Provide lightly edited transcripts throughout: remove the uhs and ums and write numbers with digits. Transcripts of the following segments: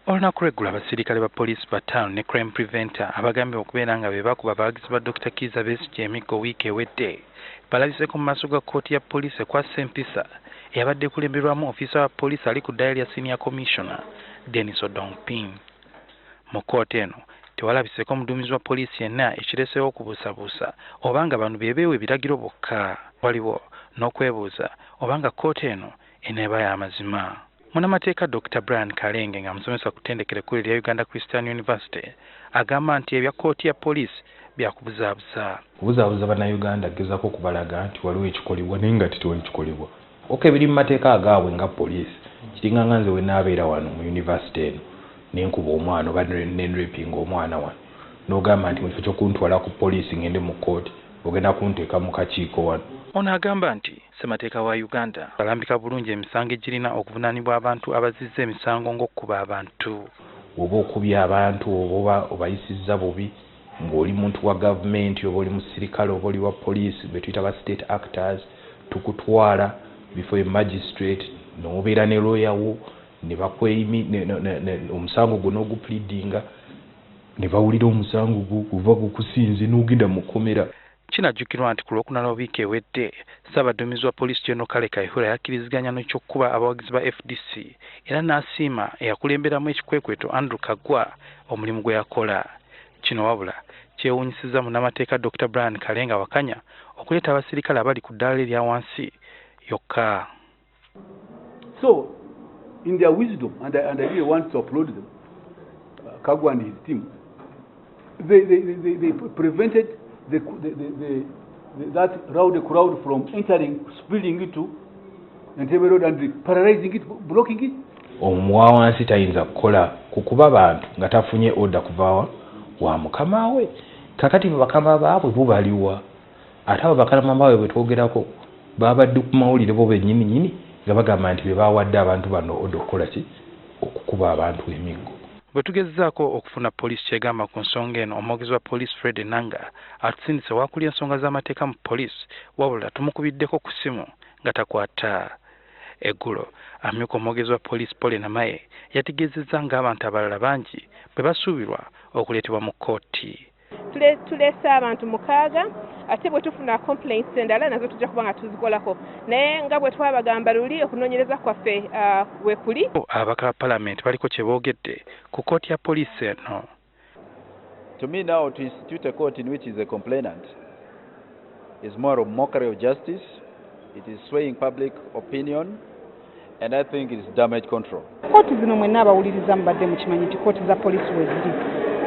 Olunaku lw'eggulo, abasirikale ba poliisi bataano ne crime preventer abagambibwa okubeera nga be bakuba abawagizi ba Dr Kiiza Besigye emiggo wiiki ewedde balabiseeko mu maaso ga kkooti ya poliisi ekwasa empisa eyabadde ekulemberwamu ofiisa wa poliisi ali ku ddaala lya senior commissioner, Denis Odongping. Mu kkooti eno tewalabiseeko omuduumizi wa poliisi yenna, ekireseewo okubuusabuusa oba nga bano be beewa ebiragiro bokka. Waliwo n'okwebuuza oba nga kkooti eno eneeba y'amazima. Munnamateeka Dr Brian Kalenge, nga musomesa ku ttendekero ekkulu erya Uganda Christian University, agamba nti ebya kkooti ya poliisi byakubuzaabuza. Kubuzaabuza Bannayuganda, gezaako okubalaga nti waliwo ekikolebwa naye nga tewali kikolebwa. Ok, biri mu mateeka agaabwe nga poliisi. Kiringa nga nze wenaabeera wano mu university eno nenkuba omwana oba nenrapinga omwana wano, n'ogamba nti mu kifo ky'okuntwala ku poliisi ngende mu kkooti, ogenda kunteeka mu kakiiko wano. Ono agamba nti ssemateeka wa Uganda alambika bulungi emisango egirina okuvunaanibwa abantu abazizza emisango ng'okkuba abantu. Oba okubye abantu oba obayisizza bubi ng'oli muntu wa gavumenti oba oli musirikale oba oli wa poliisi, be tuyita ba state actors, tukutwala before a magistrate n'obeera ne lawyer wo ne bakweyimi omusango gwo n'ogupleadinga ne bawulira omusango gwo guva gukusinze n'ogenda mu kkomera. Kinajjukirwa nti ku Lwokuna lwa wiiki ewedde, ssaabadduumizi wa poliisi General Kale Kayihura yakkiriziganya n'ekyokukuba abawagizi ba FDC era n'asiima eyakulemberamu ekikwekweto Andrew Kaggwa omulimu gwe yakola. Kino wabula kyewuunyisizza munnamateeka Dr Brian Kalenga Wakanya okuleeta abasirikale abali ku ddaala erya wansi yokka. So, in their wisdom, and I really want to applaud them, Kagwa and his team, they prevented that rowdy crowd from entering, spilling into Entebbe Road and paralyzing it, blocking it. Omuwa wansi tayinza kukola kukuba bantu nga tafunye order kuva wa mukama we. Kakati bakama baabwe bo baliwa? Ate abo bakama baabwe bwe twogerako babadde ku mawulire bo bennyini nyini nga bagamba nti be bawadde abantu bano order okukola ki? Okukuba abantu emiggo. Bwe tugezezaako okufuna poliisi kyegamba ku nsonga eno, omwogezi wa poliisi Fred Enanga atusindise waakuli ensonga z'amateeka mu poliisi, wabula tumukubiddeko ku ssimu nga takwata. Eggulo amyuka omwogezi wa poliisi Polly Namaye yategeezezza ng'abantu abalala bangi bwe basuubirwa okuleetebwa mu kkooti. Tuleese abantu 6, ate bwe tufuna complaints endala nazo tujja kuba nga tuzikolako, naye nga bwe twabagamba luli, okunoonyereza kwaffe we kuli. Ababaka ba palamenti baliko kye boogedde ku kkooti ya poliisi eno. To me now, to institute a court in which is a complainant is more of mockery of justice. It is swaying public opinion, and I think it is damage control. Kooti zino mwenna abawuliriza mubadde mukimanyi nti kooti za poliisi we ziri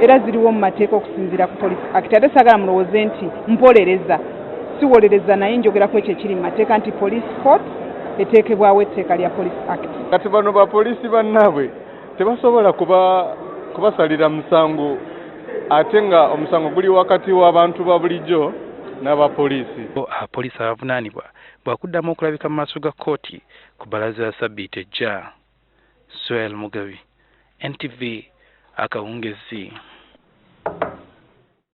era ziriwo mu mateeka okusinziira ku Police Act. Ate saagala mulowooze nti mpolereza, siwolereza, naye njogerako ekyo ekiri mu mateeka nti police court eteekebwawo etteeka lya Police Act. Kati bano bapoliisi bannaabwe tebasobola kuba kubasalira musango, ate nga omusango guli wakati w'abantu ba bulijjo n'abapoliisi. Abapoliisi abavunaanibwa bwakuddamu okulabika mu maaso ga kkooti ku bbalaza ya sabbiiti ejja. Swel Mugabi, NTV, akawungezi.